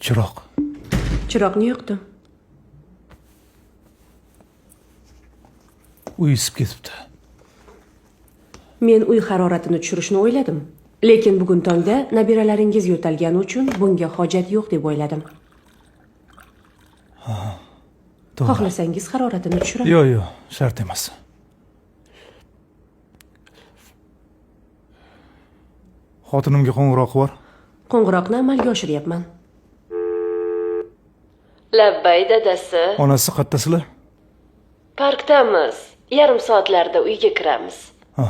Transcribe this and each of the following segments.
Chiroq. Chiroqni yoqdim. Uy isib ketibdi. Men uy haroratini tushirishni o'yladim. Lekin bugun tongda nabiralaringiz yo'talgani uchun bunga hojat yo'q deb o'yladim. Ha. To'g'ri. Xohlasangiz haroratini tushiraman. Yo'q, yo'q, shart emas. Xotinimga qo'ng'iroq bor. Qo'ng'iroqni amalga oshiryapman. Labbay dadasi. Onasi qayerdasizlar? Parkdamiz. Yarim soatlarda uyga kiramiz. Ha.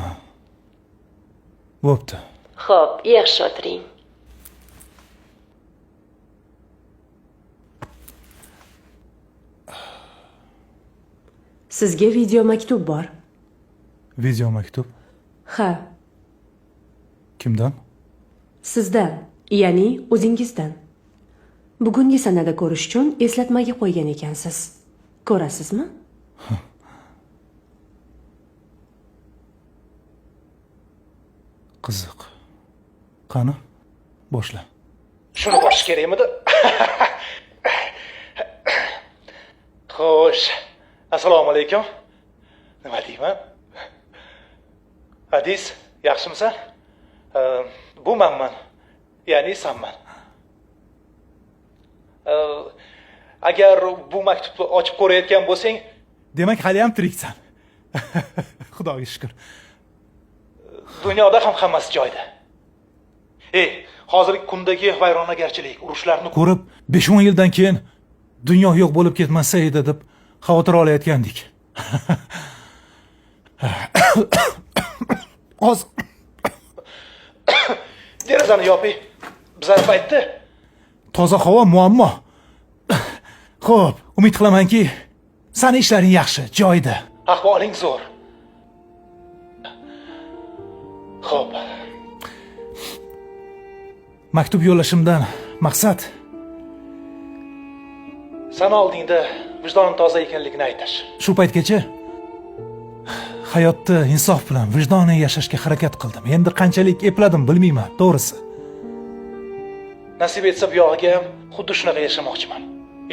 Bo'pti. Xo'p, yaxshi o'tiring. Sizga video maktub bor. Video maktub? Ha. Kimdan? Sizdan, ya'ni o'zingizdan. Bugungi sanada ko'rish uchun eslatmaga qo'ygan ekansiz. Ko'rasizmi? Qiziq. Qani? Boshla. Shuni bosish kerakmidi? Xo'sh. Assalomu alaykum. Nima deyman? Hadis, yaxshimisan? Bu manman. Ya'ni sanman. Agar bu maktubni ochib ko'rayotgan bo'lsang, demak hali ham tiriksan. Xudoga shukr. Dunyoda ham hammasi joyida. Hozirgi kundagi vayronagarchilik, urushlarni ko'rib 5-10 yildan keyin dunyo yo'q bo'lib ketmasa edi deb xavotir olayotgandik. Hozir derazani yoping. Bizlar paytda toza havo muammo. Xo'p, umid qilamanki, sani ishlaring yaxshi, joyida. Ahvoling zo'r. Xo'p. Maktub yo'llashimdan maqsad sani oldingda vijdonim toza ekanligini aytish. Shu paytgacha hayotda insof bilan vijdonan yashashga harakat qildim. Endi qanchalik epladim bilmayman, to'g'risi. Nasib etsa bu yog'iga ham xuddi shunaqa yashamoqchiman.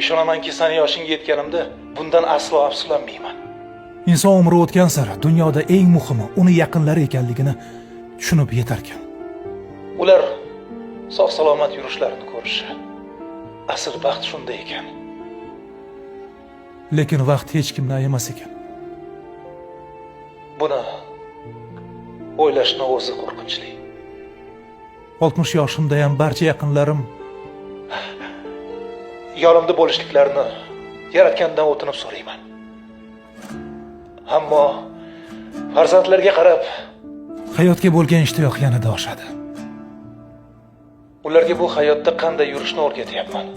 Ishonamanki, sani yoshingga yetganimda bundan aslo afsuslanmayman. Inson umri o'tgan sari dunyoda eng muhimi uni yaqinlari ekanligini tushunib yetarkan. Ular sog' salomat yurishlarini ko'rishi. Asl baxt shunda ekan. Lekin vaqt hech kimni ayamas ekan. Buni o'ylashni o'zi qo'rqinchli. 60 yoshimda ham barcha yaqinlarim yonimda bo'lishliklarini yaratgandan o'tinib so'rayman. Ammo farzandlarga qarab hayotga bo'lgan ishtiyoq yanada oshadi. Ularga bu hayotda qanday yurishni o'rgatyapman.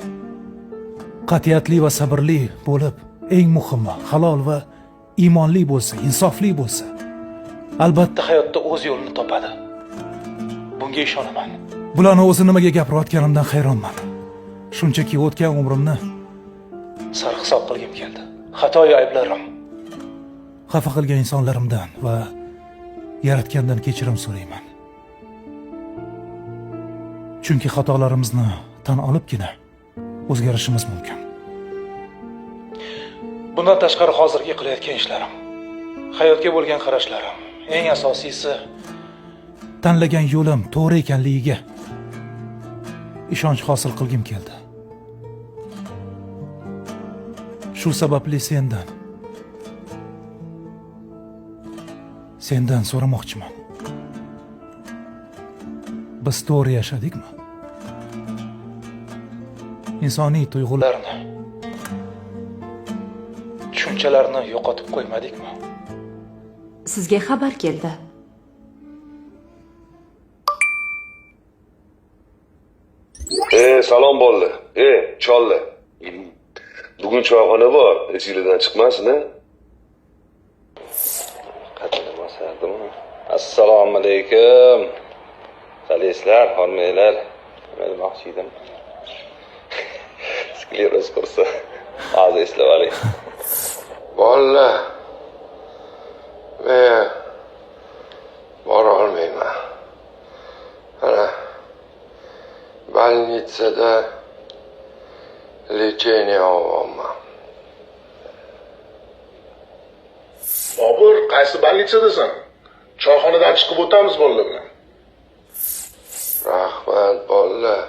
Qat'iyatli va sabrli bo'lib, eng muhimi halol va iymonli bo'lsa, insofli bo'lsa, albatta hayotda o'z yo'lini topadi. Bunga ishonaman. Bularni o'zi nimaga gapirayotganimdan hayronman. Shunchaki o'tgan umrimni sarhisob qilgim keldi. Xatoyu ayblarim, xafa qilgan insonlarimdan va yaratgandan kechirim so'rayman. Chunki xatolarimizni tan olibgina o'zgarishimiz mumkin. Bundan tashqari hozirgi qilayotgan ishlarim, hayotga bo'lgan qarashlarim, eng asosiysi tanlagan yo'lim to'g'ri ekanligiga ishonch hosil qilgim keldi. Shu sababli sendan so'ramoqchiman. Biz to'g'ri yashadikmi? Insoniy tuyg'ularni, tushunchalarni yo'qotib qo'ymadikmi? Sizga xabar keldi. Salom bo'ldi. Cholli. Bugun choyxona bor, esingizdan chiqmasin, a? Qadrli bosardimi? Assalomu alaykum. Qalaysizlar, hormanglar. Nima demoqchi edim? Skleroz qursa, hozir eslab oling. Bolalar, men bora olmayman. Ana больницада Lecheniya olyapman. Bobur, qaysi больницadasan? Choyxonadan chiqib o'tamiz bolalar bilan. Rahmat, bolalar.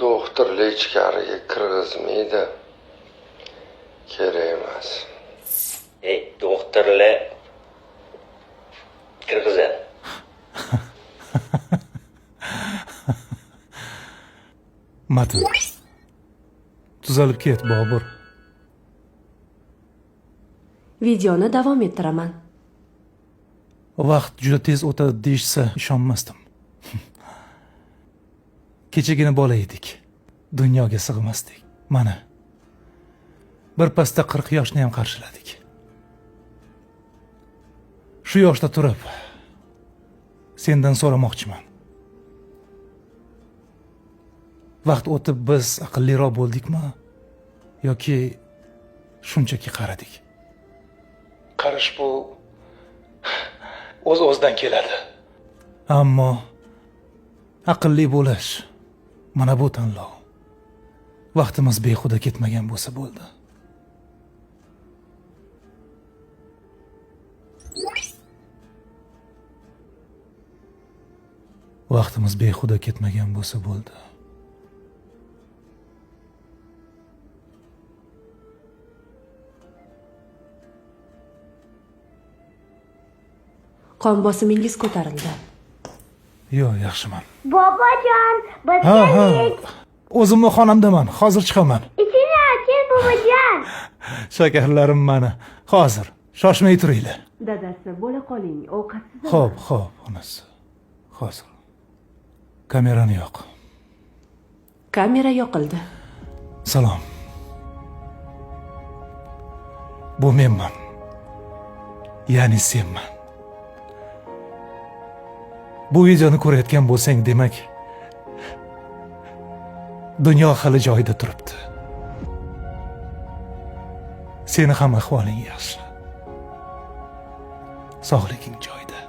Doktorlar ichkariga kirgizmaydi. Kerak emas. Ey, doktorlar kirgizadi. Matn. Tuzalib ket, Bobur. Videoni davom ettiraman. Vaqt juda tez o'tadi deyishsa ishonmasdim. Kechagina bola edik. Dunyoga sig'masdik. Mana. Bir pasda 40 yoshni ham qarshiladik. Shu yoshda turib sendan so'ramoqchiman. Vaqt o'tib biz aqlliroq bo'ldikmi yoki shunchaki qaradik? Qarish bu o'z-o'zidan keladi. Ammo aqlli bo'lish mana bu tanlov. Vaqtimiz behuda ketmagan bo'lsa bo'ldi. Vaqtimiz behuda ketmagan bo'lsa bo'ldi. Qon bosimingiz ko'tarildi. Yo'q, yaxshiman. Bobojon, biz Ha, ha. keldik. O'zimni xonamdaman, hozir chiqaman. Ichini oching, bobojon. Shakarlarim mani. Hozir, shoshmay turinglar. Dadasi, bo'la qoling, ovqatsiz. Xo'p, xo'p, onasi. Hozir. Kamerani yo'q. Kamera yoqildi. Salom. Bu menman. Ya'ni senman. Bu videoni ko'rayotgan bo'lsang, demak, dunyo hali joyida turibdi. Seni ham ahvoling yaxshi. Sog'liging joyida.